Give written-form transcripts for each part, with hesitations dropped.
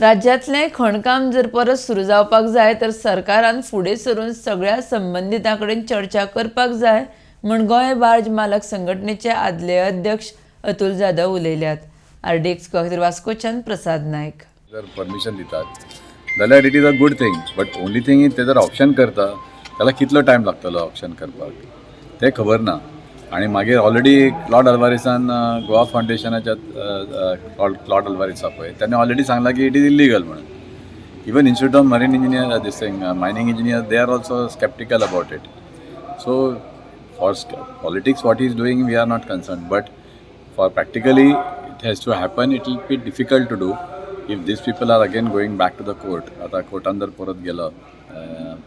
राज्यांतलें खणकाम जर परत सुरू जावपाक जाय तर सरकारान फुडें सरून सगळ्या संबंदितां कडेन चर्चा करपाक जाय म्हूण गोंय बार्ज मालक संघटनेचे आदले अध्यक्ष अतुल जाधव उलयल्यात. आरडीएक्स खातीर वास्कोच्यान प्रसाद नायक. जर परमिशन दितात जाल्यार it is a good thing, but only thing is ते जर ऑक्शन करता जाल्यार कितलो टायम लागतलो ऑक्शन करपाक तें खबर ना. आनी मागीर ऑलरेडी क्लॉड अल्वारिसान, गोवा फावंडेशनाच्या क्लॉड अल्वारिस आसा पळय, तेणें ऑलरेडी सांगलां की it is illegal म्हणून. Even Institute of Marine Engineer, this thing, mining engineer, they are also skeptical about it. So for politics, what is doing, we are not concerned, but for practically it has to happen. It will be difficult to do if these people are again going back to the court. आता कोर्टान जर परत गेलो,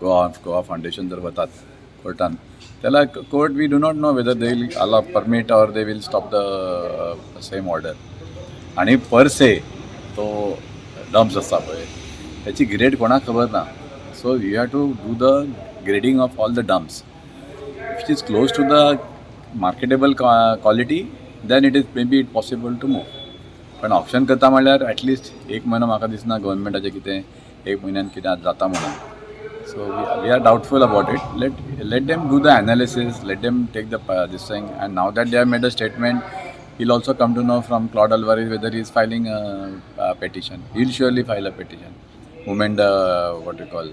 Goa foundation जर वतात कोर्टान त्याला court, we do not know whether they will allow permit or they will stop the same order. आणि पर से तो dumps आसता पळय, त्याची ग्रेड कोणाक खबर ना. So you have to do the grading of all the dumps. If it is close to the marketable quality, then it is maybe it possible to move. पण auction करता म्हणल्यार एटलिस्ट एक म्हयनो म्हाका दिसना गव्हर्मेंटाचें कितें एक म्हयन्यान कितें जाता म्हणून. So we are doubtful about it. Let them do the analysis, let them take the this thing. And now that they have made a statement, he'll also come to know from Claude Alvares whether he is filing a petition. He'll surely file a petition moment the, what you call,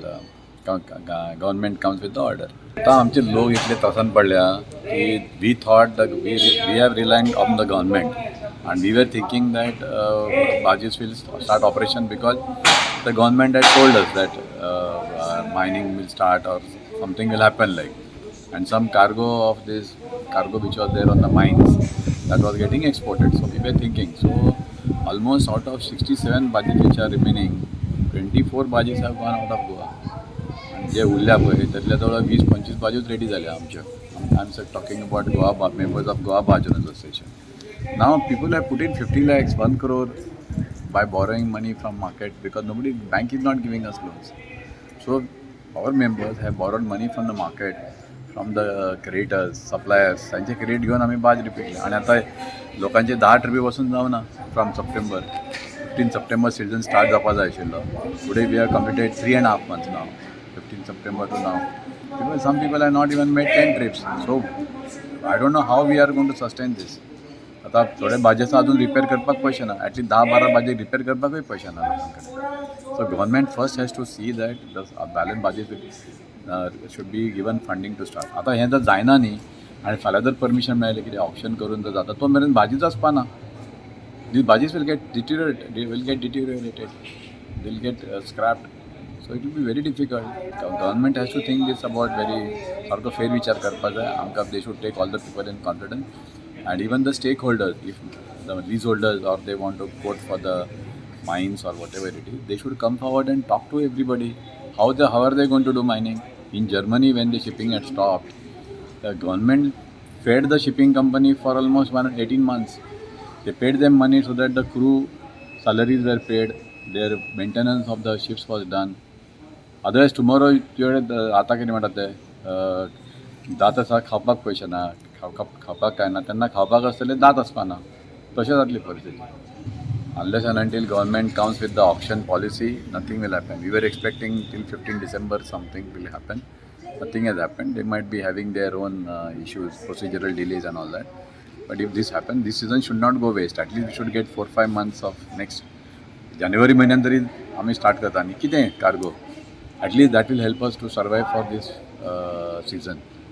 government comes with the order. आतां आमचे लोक इतले त्रासान पडल्या की we thought the we have relied on the government and we were thinking that barges will start operation because the government had told us that mining will start or something will happen like, and some cargo of this cargo which was there on the mines, that was getting exported. So we were thinking, so almost out of 67 barges which are remaining, 24 barges have gone out of Goa. आणि जे उरल्या पळय त्यातल्या जवळ 20-25 बार्जूच ready जाल्या आमच्यो. I am talking about Goa, members of Goa Barge Association. Now people have put in 50 lakhs, 1 crore by borrowing money from market because nobody, bank is not giving us loans. So our members have borrowed money from the market, from the creditors, suppliers. तांचे credit घेवन आमी barge repair. आनी आतां लोकांचे 10 trippy पासून जावना. From September, 15 September season start जावपा जाय आशिल्लो. Today we have completed 3.5 months now, 15 September to now. People, some people have not even made 10 trips. So I don't know how we are going to sustain this. आतां थोडे barges अजून repair करपाक पयशे ना. At least 10-12 बार्जे repair करपाकूय पयशे ना लोकां कडेन. So government first has to see that the balance barges should be given funding to start. आतां हें जर जायना न्ही आनी फाल्यां जर परमिशन मेळ्ळें, कितें ऑक्शन करून जर जाता, तो मेरेन बार्जीच आसपा ना. These barges will get deteriorate, they will get deteriorated, they will get scrapped. So it will be very difficult. Government has to think this about very सारको फेर विचार करपा जाय आमकां. They should take all the people in confidence and even the stakeholders. If the lease holders or they want to quote for the mines or whatever it is, they should come forward and talk to everybody. How are they going to do mining? In Germany, when the shipping had stopped, the government fed the shipping company for almost 18 months. They paid them money so that the crew salaries were paid, their maintenance of the ships was done. Otherwise, tomorrow तुवें आतां कितें म्हणटा ते, दांत आसा खावपाक पयशे ना, खावपाक काय ना, तेन्ना खावपाक आसतले दांत आसपाना, तशें जातली परिस्थिती. Unless and until government comes with the auction policy, nothing will happen. We were expecting till 15 December something will happen. Nothing has happened. They might be having their own issues, procedural delays and all that. But if this happens, this season should not go waste. At least we should get 4-5 months of next जानेवारी म्हयन्यान तरी आमी start करता न्ही कितें cargo. At least that will help us to survive for this season.